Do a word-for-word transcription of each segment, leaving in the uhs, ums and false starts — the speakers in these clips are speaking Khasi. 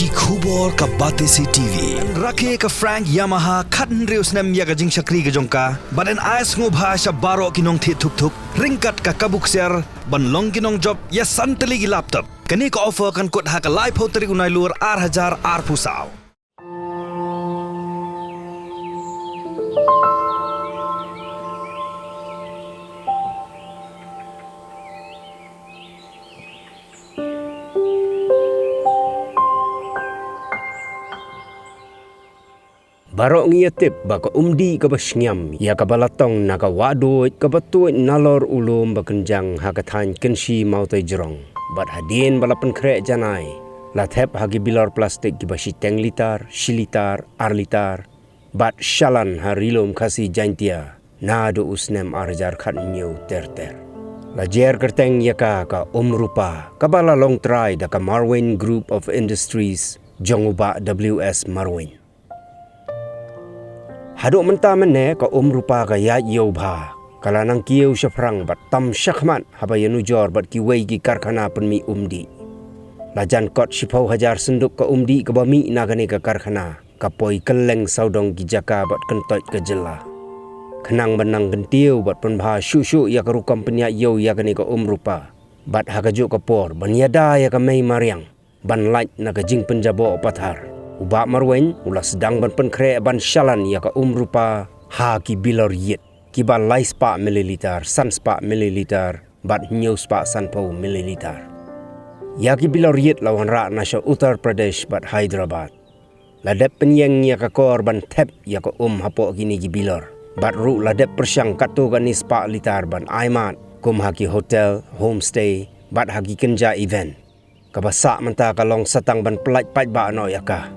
Ki khubor ka Batesi T V. Rakhe ka Frank Yamaha khathynriew snem ïa ka jingshakri ka jong ka. Bad yn ai sngewbha sha baroh ki nongthied thuk thuk ryngkat ka kabu ksiar ban long ki nongjop ïa san tylli ki laptop. Kane ka offer kan kut ha ka laiphew tarik u Nailur ar hajar arphew saw. Baroh ngi ïa tip ba ka umdih kaba shngiam ïa kaba la tong na ka wahduid kaba tuid nalor u lum ba kynjang ha ka thaiñ Kynshi Mawtai Jrong. Bad hadien ba la pynkhreh janai, la thep ha ki bilor plastik kiba shiteng litar, shi litar, ar litar, bad shalan ha Ri Lum Khasi Jaintia naduh u snem ar hajar khathynñiew ter ter. La jer kyrteng ïa ka ka Um Rupa, kaba la long trai da ka Marwein Group of Industries jong u Bah W S Marwein. Haduh mynta mynne ka Um Rupa ka ïaid ïew bha, ka la nang kiew shaphrang bad tam shakhmat haba ïanujor bad kiwei ki karkhana pynmih umdih. La jan kot shiphew hajar synduk ka umdih kaba mih na kane ka karkhana, ka poi kylleng sawdong ki jaka bad kyntoit ka jylla. Khnang ban nang kyntiew bad pynbha shuh shuh ïa ka rukom pynïaid ïew ïa kane ka Um Rupa, bad ha kajuh ka por ban ïada ïa ka mei mariang ban lait na ka jingpynjaboh pathar, u Bah Marwein u la sdang ban pynkhreh ban shalan ïa ka Um Rupa ha ki bilor ïit, kiba lai spah mililiter, san spah mililiter bad hynñiew spah sanphew mililiter. Ïa ki bilor ïit la wanrah na sha Uttar Pradesh bad Hyderabad. La dep pynïeng ïa ka kor ban thep ïa ka um hapoh kine ki bilor, bad ruh la dep pyrshang katto katne spah litar ban ai mad, kum ha ki hotel, homestay bad ha ki kynja event. Kaba sah mynta ka long sa tang ban pyllait paidbah noh ïa ka.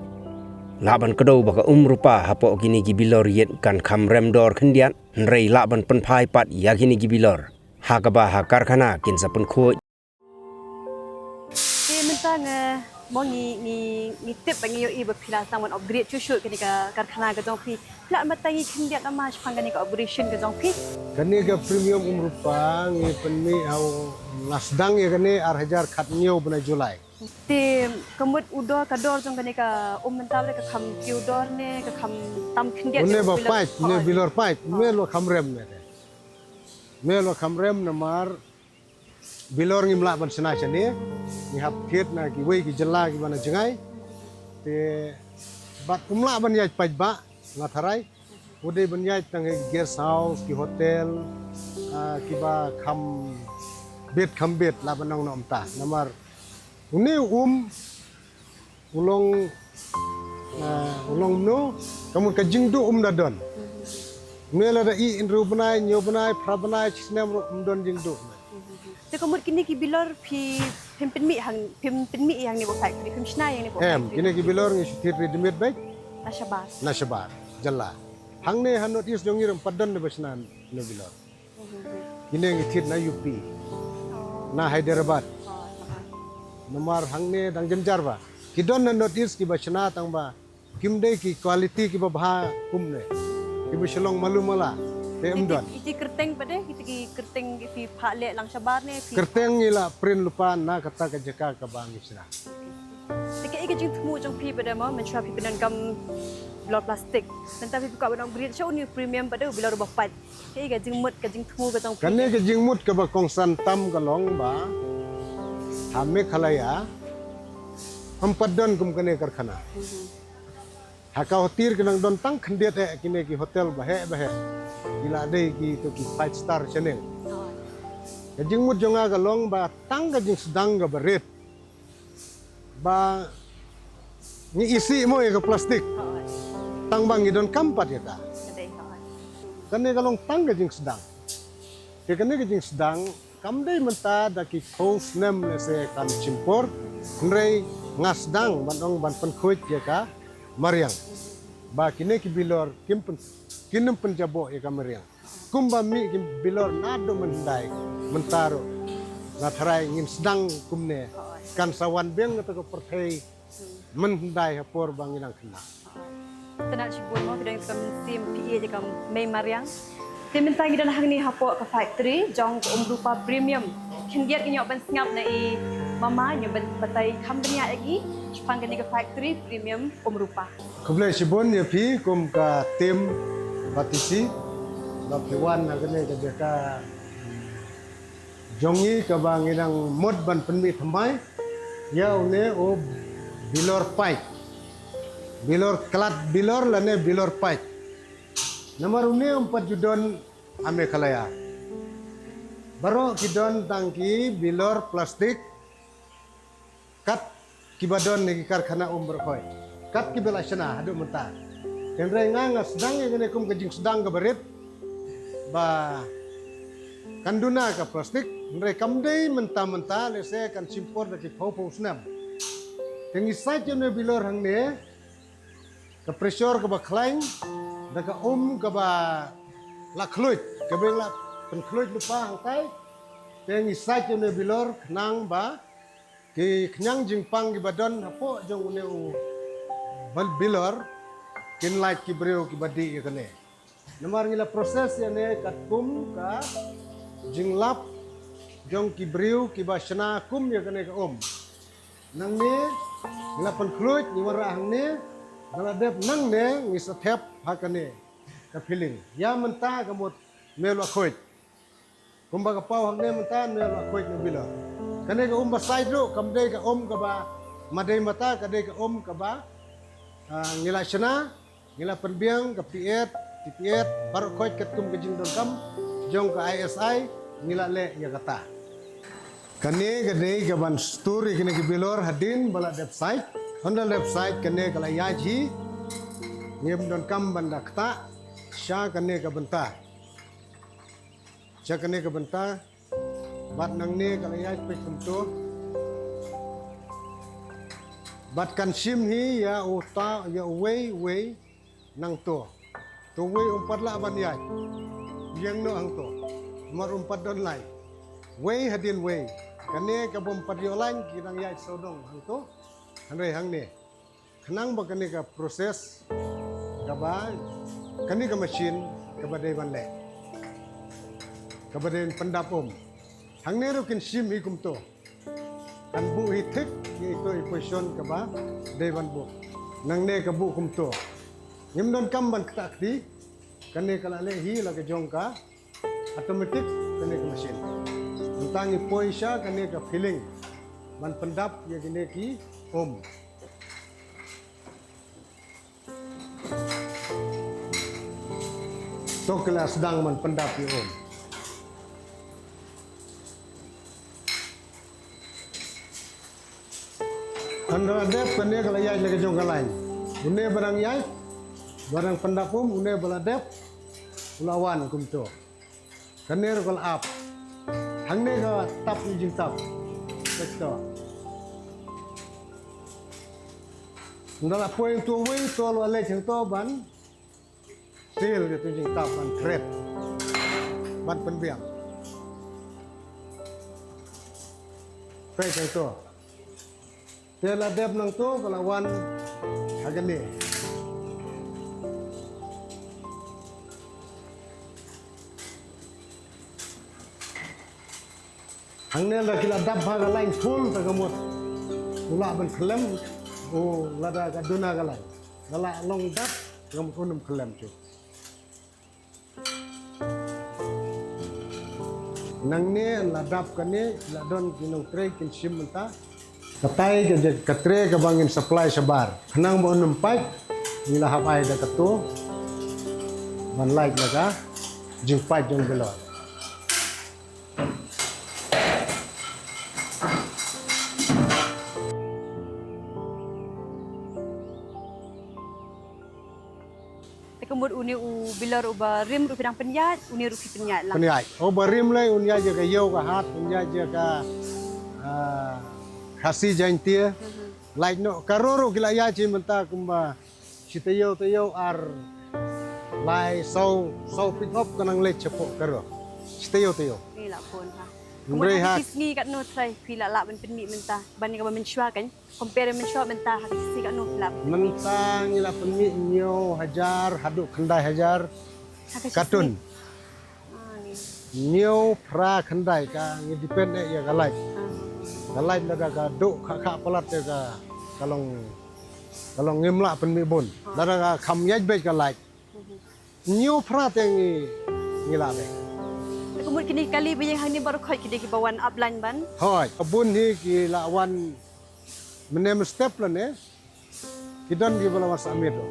Lah ban kdew ba ka Um Rupa hapoh kine ki bilor ïit kan kham rem dor khyndiat, hynrei lah ban pynphai pat ïa kine ki bilor ha kaba ha karkhana kin sa pynkhuid. Te mynta nga, mo ngi, ngi, ngi tip ba ngi ïohi ba phi la sdang ban upgrade shuh shuh kane ka karkhana ka jong phi. Phi lah ban batai ngi khyndiat namar shaphang kane ka operation ka jong phi. Kane ka Premium Um Rupa ngi pynmih ha u, nga sdang ïa kane ar hajar khathynñiew bnai July. Te ka mut u dor ka dor jong kane ka um mynta ba ka kham kiew dor ne ka kham tam khyndiat. Une ba bilor pait, ne bilor pait, me lo kham rem ne. Me lo kham rem namar bilor ngim lah ban shna shane, ngi hap thied na kiwei ki jylla kiba na jngai. Te bad um lah ban ïaid paidbah, nga tharai. U dei ban ïaid tang ha ki guest house, ki hotel, ah, kiba kham bit kham bit lah ban ong na umta. Namar une u um u long, ah, u long mno, ka mut ka jingduh um da don. Me lada ïeh hynriew bnai, hynñiew bnai, phra bnai, shisnem ruh um don jingduh. Te ka mut kine ki bilor phi, phim pynmih hang, phim pynmih hangne hapoh factory, phim shna hangne hapoh factory. Em, kine ki bilor ngi shu thied readymade beit. Na shabar. Na shabar jylla. Hangne ha North East jong ngi ruh ym pat don ne ba shna ne bilor. Kine ngi thied na U P, na Hyderabad. Namar hangne dang jynjar ba ki don na North East kiba shna tang ba kim dei ki quality kiba bha kumne, kiba shu long malu mala. Te ym don. Iti kyrteng pat de, iti ki kyrteng ki phi phah leh lang shabar ne phi. Kyrteng ngi la print lypa na kata ka jaka kaba ngi shna. Te kaei ka jingthmu jong phi pat de mo, mynshuwa phi pyndonkam bilor plastik, mynta phi kwah ban upgrade sha une u premium pat de, u bilor uba pait. Kaei ka jingmut, ka jingthmu ka jong phi? Kane ka jingmut kaba kongsan tam ka long ba ha Meghalaya ym pat don kum kane ka karkhana. Ha Kawahtir ki nang don tang khyndiat eh kine ki hotel ba heh ba heh. Ki la dei kito ki five star shaneng. Ka jingmut jong nga ka long ba tang ka jingsdang kaba rit ba ngi isih mo ïa ka plastik. Tang ba ngi donkam pat ïa ka. Kane ka long tang ka jingsdang. Te kane ka jingsdang kam dei mynta, da ki khaw snem lehse kan shim por. Hynrei nga sdang ban ong ban pynkhuid ïa ka mariang ba kine ki bilor kim pyn, kin ym pynjaboh ïa ka mariang. Kumba mih ki bilor naduh mynhyndai mynta ruh, nga tharai ngin sdang kumne, kan sa wan biang kata ka pyrthei mynhyndai ha por ba ngi dang khynnah. Tang shibun mo, phi dang ïa ka mynsiem phi ïeit ïa ka mei mariang. Te mynta ngi don hangne hapoh ka factory jong ka Um Rupa Premium. Khyndiat ngi ïoh ban sngap na i Mama, ïa ban batai kham bniah ïa ngi shaphang kane ka factory premium um rupa. Khublei shibun ïa phi kum ka team Batesi ba phi wan ha kane ka jaka jong ngi kaba ngi dang mut ban pynmih thymmai ïa une u bilor paip, bilor khlad bilor lane bilor paip. Namar une um pat ju don ha Meghalaya. Baroh ki don tang ki bilor plastik. Kat kiba don ha ki karkhana um baroh khoit. Kat kiba la shna haduh mynta. Hynrei nga nga sdang ïa kane kum ka jingsdang kaba rit ba kan duna ka plastik. Hynrei kam dei mynta mynta, lehse kan shim por da ki phew phew snem. Te ngi sait ïa une bilor hangne, ka pressure kaba khlaiñ da ka um kaba la khluit, kaba la pynkhluit lypa hangtai. Te ngi sait ïa une bilor khnang ba ki khñiang jingpang kiba don hapoh jong une u bal-, bilor kin lait ki briew kiba dih ïa kane. Namar ngi la process ïa ne katkum ka jinglap jong ki briew kiba shna kum ïa kane ka um. Nangne ngi la pynkhluit, ngi wanrah hangne, ba la dep nangne ngi sa thep ha kane ka filling. Ïa mynta ka mut me la khuid. Kumba ka paw hangne mynta me la khuid na bilor. Kane ka um ba sait ruh kam dei ka um kaba madei mata, ka dei ka um kaba, ah, ngi la shna, ngi la pynbiang ka piet, ki piet baroh khoit katkum ka jingdonkam jong ka I S I, ngi la leh ïa kata. Kane ka dei kaban stur ïa kine ki bilor hadien ba la dep sait. Hynda la dep sait kane ka la ïaid hi. Ngim donkam ban da ktah sha kane ka bynta. Sha kane ka bynta. Bad nangne ka la ïaid peit kumto. Bad kan shim hi ïa uta, ïa uwei uwei nangto. To uwei um pat lah ban ïaid ïeng noh hangto. Namar um pat don lain. Wei hadien wei. Kane ka bym pat ïoh lain ki dang ïaid sawdong hangto. Hynrei hangne. Khnang ba kane ka process kaba, kane ka machine kaba dei ban leh, kaba dei ban pyndap um. Hangne ruh kin shim hi kumto. Kan buh hi thik ïa ito i position kaba dei ban buh. Nangne ka buh kumto. Ngim donkam ban ktah kti. Kane ka la leh hi la ka jong ka automatic kane ka machine. Mynta ngi poi sha kane ka filling ban pyndap ïa kine ki um. To ki la sdang ban pyndap ïa um. Hynda la dep kane ka la ïaid la ka jong ka lain. Une ba dang ïaid, ba dang pyndap um, une ba la dep u la wan kumto. Kane ruh ka la ap. Hangne ka tap ïa jingtap. Peit to. Hynda la poi hangto uwei, to la leit hangto ban seal ïa tu jingtap ban thread ban pynbiang. Peit hangto. Te la dep nangto ka la wan ha kane. Hangne la ki la dap ha ka lain full ta ka mut u lah ban khlem u lada ka duna ka lain. Ka la long dap ka mut un ym khlem shuh. Nangne la dap kane la don ki nongtrei kin shim mynta. Katai ka je-, ka tray kaba ngin supply shabar. Khnang ba un ym pait ngi la hap ai da kato ban lait la ka jingpait jong bilor. Te ka mut une u bilor uba rim ruh phi dang pynïaid, une ruh phi pynïaid lang. Pynïaid. Uba rim lei un ïaid ïa ka ïew ka hat, un ïaid ïa ka, ah, Khasi Jaiñtia. Mhm. Lait noh ka ro ruh ki la ïaid hi mynta kumba shi taïew taïew ar lai saw, saw pickup ka nang leit shapoh ka ro. Shi taïew taïew. Ni la pun ha. Ka mut ha ki sngi katno trai phi la lah ban pynmih mynta ban ïa kaba mynshuwa kan. Compare mynshuwa mynta ha ka sngi katno phi la pynmih? Mynta ngi la pynmih hynñiew hajar haduh khyndai hajar katun. Ha ka sngi? Ah, ngi. Hynñiew phra khyndai ka ngi depend eh ïa ka light. Ah. Ka light lada ka duk kha kha palat te ka, ka long, ka long ngim lah pynmih bun. Lada ka kham ïaid beit ka light. Hynñiew phra te ngi, ngi lah beit. Te ka mut kine kali ba ïeng hangne baroh khoit ki dei kiba wan ap line ban. Hooid, ka bun hi ki la wan mynne mynstep lane. Ki don kiba la wan sah miet ruh.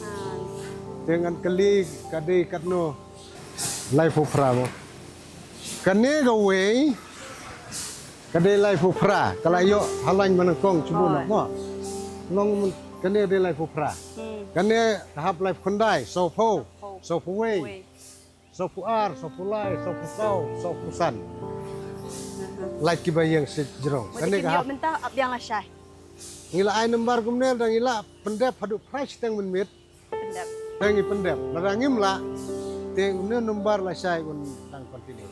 Ah. Te ngan kylli ka dei katno laiphew phra mo. Kane kawei ka dei laiphew phra, ka la ïoh ha line ba nyngkong shu buh noh mo. Long kane ka dei laiphew phra. Hmm. Kane ka hap laiphew khyndai, sawphew, sawphew wei. Wei. Sawphew ar, sawphew lai, sawphew saw, sawphew san. Aha. Lait kiba ïeng shi jrong. Kane ka hap. Mynta ap biang lashai. Ngi la ai number kumne da ngi la pyndep haduh phra shiteng mynmiet. Pyndep. Te ngi pyndep. Lada ngim lah. Te une number lashai un dang continue.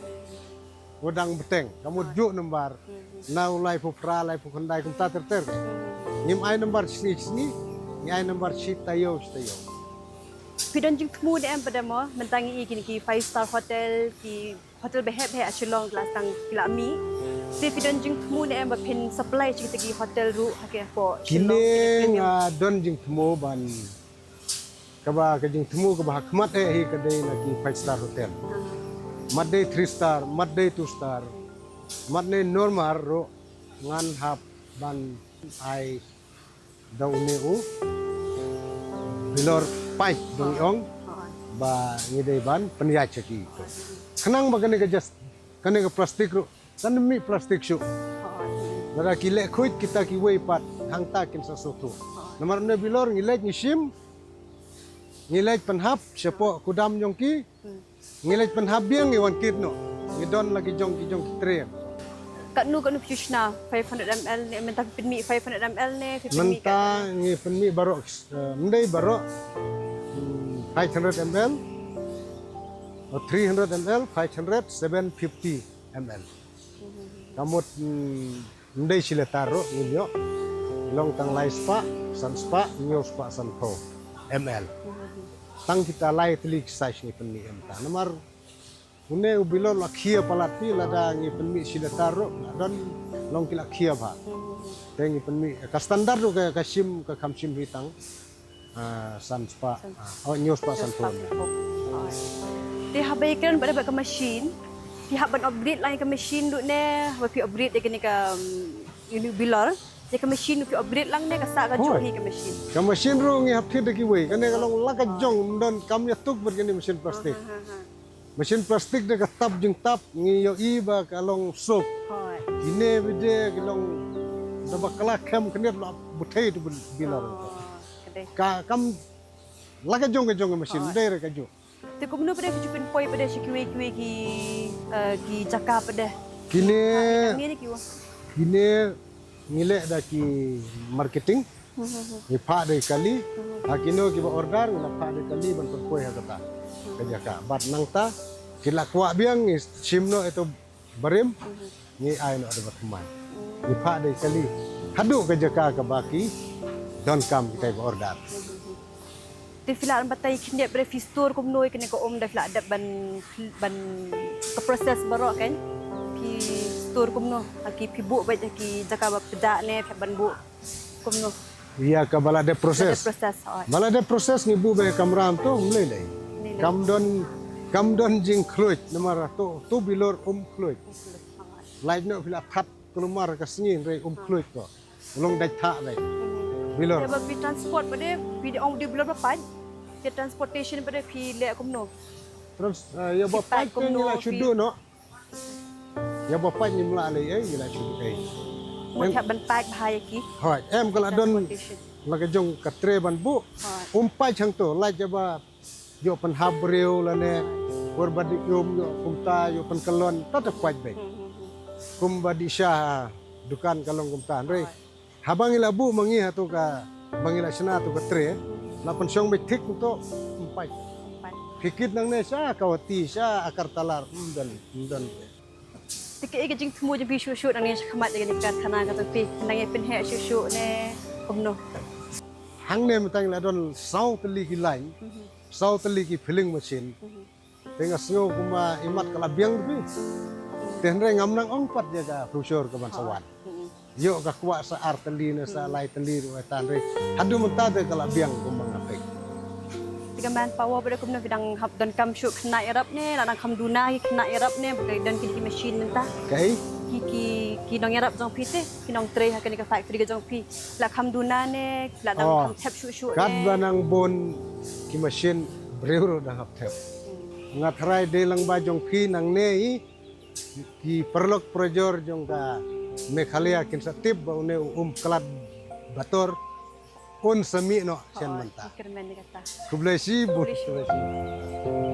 Un dang bteng. Ka mut juh number. Mhm. Na u laiphew phra, laiphew khyndai kumta ter ter. Mhm. Ngim ai number shi sngi shi sngi. Ngi ai number shi taïew shi taïew. Phi don jingthmu ne em pat mo, mynta ngi i kine ki five star hotel, ki hotel behep behep ha Shillong ki la sdang ki la mih. Te phi don jingthmu ne em ba phin supply sha kita ki hotel ruh ha ki hapoh Shillong? Kine nga don jingthmu ban, kaba ka jingthmu kaba ha khmat eh hi ka dei na ki five star hotel. Ah. Mat dei three star, mat dei two star, mat dei normal ruh ngan hap ban ai da une u Bilor paid dong i ong ba ngi dei ban pynïaid sha ki. Khnang ba kane ka just, kane ka plastik ruh kan mih plastik shuh. Lada ki leh khuid kita kiwei pat hangta kin sa sngewthuh. Namar une Bilor ngi leit ngi shim, ngi leit pynhap shapoh kudam jong ki. Ngi leit pynhap biang ngi wan kit noh. Ngi don la ki jong ki jong ki tre. Katno katno phi shna, five hundred M L ne, mynta phi pynmih five hundred M L ne, phi pynmih mynta katno? Ngi pynmih baroh, eh, mdei baroh, hmm, five hundred M L, oh, three hundred M L, five hundred, seven fifty M L. Ka mut, hmm, Ym dei shi litar ruh ngin ïoh. Long tang lai spah, san spah, hynñiew spah, sanphew M L. Tang kita lai tylli ki size ngi pynmih ïa mynta. Namar une u Bilor la khia palat phi, lada ngi pynmih shi litar ruh, la don long ki la khia bha. Te ngi pynmih ka standard ruh ka, ka shim, ka kham shim hi tang. Ah, san spah. San. Ah, oh, hynñiew spah, hynñiew spah sanphew. Sanphew. Ah. Te haba ïakren bad, bad ka machine, phi hap ban upgrade lang ïa ka machine ruh ne, haba phi upgrade ïa kane ka, um, ïa u Bilor. Ïa ka machine phi upgrade lang ne, ka sah kajuh hi ka machine? Ka machine ruh ngi hap thied da kiwei, kane ka long la ka jong, ym don kam ïathuh bad kane machine plastik. Ha, ha, ha. Machine plastik da ka tap jingtap ngi ïohi ba ka long suk. Hooid. Kine bide ki long da ba kala khem kane la buthei tu Bilor. Oh, ka dei. Ka kam la ka jong ka jong ka machine, hooid, dei re ka jong. Te kumno pat de ki ju pynpoi pat de sha kiwei kiwei ki, eh, ki jaka pat de? Kine, ha, kine ki wa. Kine ngi leh da ki marketing. Ngi phah da i kali, ha kino kiba order, ngi la phah da i kali ban pynpoi ha kata ka jaka. Bad nangta, ki la kwah biang, ngi shim noh ito barim, ngi ai noh da ba thymmai. Ngi phah da i kali haduh ka jaka kaba ki donkam kitai ba order. Te phi lah ban batai khyndiat ba phi store kumno ïa kane ka um, da phi lah dep ban, ban ka process baroh kan? Phi store kumno? Ha ki phi buh beit ha ki jaka ba phi dah ne phi ban buh kumno? Ïa kaba la dep process. Ba la dep process, hooid. Ba la dep process ngi buh beit ha kamra to, ym lei lei. Ym lei lei. Kam don, kam don jingkhluit, namar to, to Bilor um khluit. Um khluit, hooid. Lait noh phi la that kulmar ka sngi hynrei um khluit ko. Long dait thah dait. Bilor. Te ba phi transport pat de, phi ong de Bilor ba paid. Te transportation pat de phi leh kumno? Trans, eh, ïa ba paid te ngi la shu duh noh. Ïa ba paid ngim lah lei ei, ngi la shu duh ei. Mut hap ban paid bha ïa ki. Hooid, em ka la don. Transportation. La ka jong ka tre ban buh. Hooid. Um paid hangto, lait ïa ba ïoh pynhap briew lane, por ba dih um ïoh kumta, ïoh pynkyllon, ta ta paid beit. Kum ba dih sha dukan ka long kumta hynrei. Haba ngi la buh ma ngi ha to ka, ba ngi la shna to ka tre, la pynshong beit thik to, ym paid. Ym paid. Phi kit nangne sha Guwahati, sha Agartala, ym don, ym don. Te kaei ka jingthmu jong phi shuh shuh nangne shakhmat ïa kane ka karkhana kata phi, nangne pynheh shuh shuh ne kumno? Hangne mynta ngi la don saw tylli ki line, saw tylli ki filling machine. Te nga sngew kumba imat ka la biang phi. Te hynrei ngam nang ong pat ïa ka future kaban sa wan. Ïoh ka kwah sa ar tylli ne sa lai tylli ruh, eh, tan re. Haduh mynta te ka la biang kumba nga peit. Te ka manpower ba dei kumno, phi dang hap donkam shuh khynnah ïarap ne, la dang kham duna ki khynnah ïarap ne, ba ka don kine ki machine mynta? Kaei? Ki, ki, ki nongïarap jong phi te, ki nongtrei ha kane ka factory ka jong phi, la kham duna ne, la dang kham thep shuh shuh ne? Oh. Katba nang bun ki machine, briew ruh dang hap thep. Hmm. Nga tharai dei lang ba jong phi nangne i, ki paralok parajor jong ka Meghalaya kin sa tip ba une u Umklat Bator un sa mih noh shen mynta. Khublei shibun. Khublei shibun.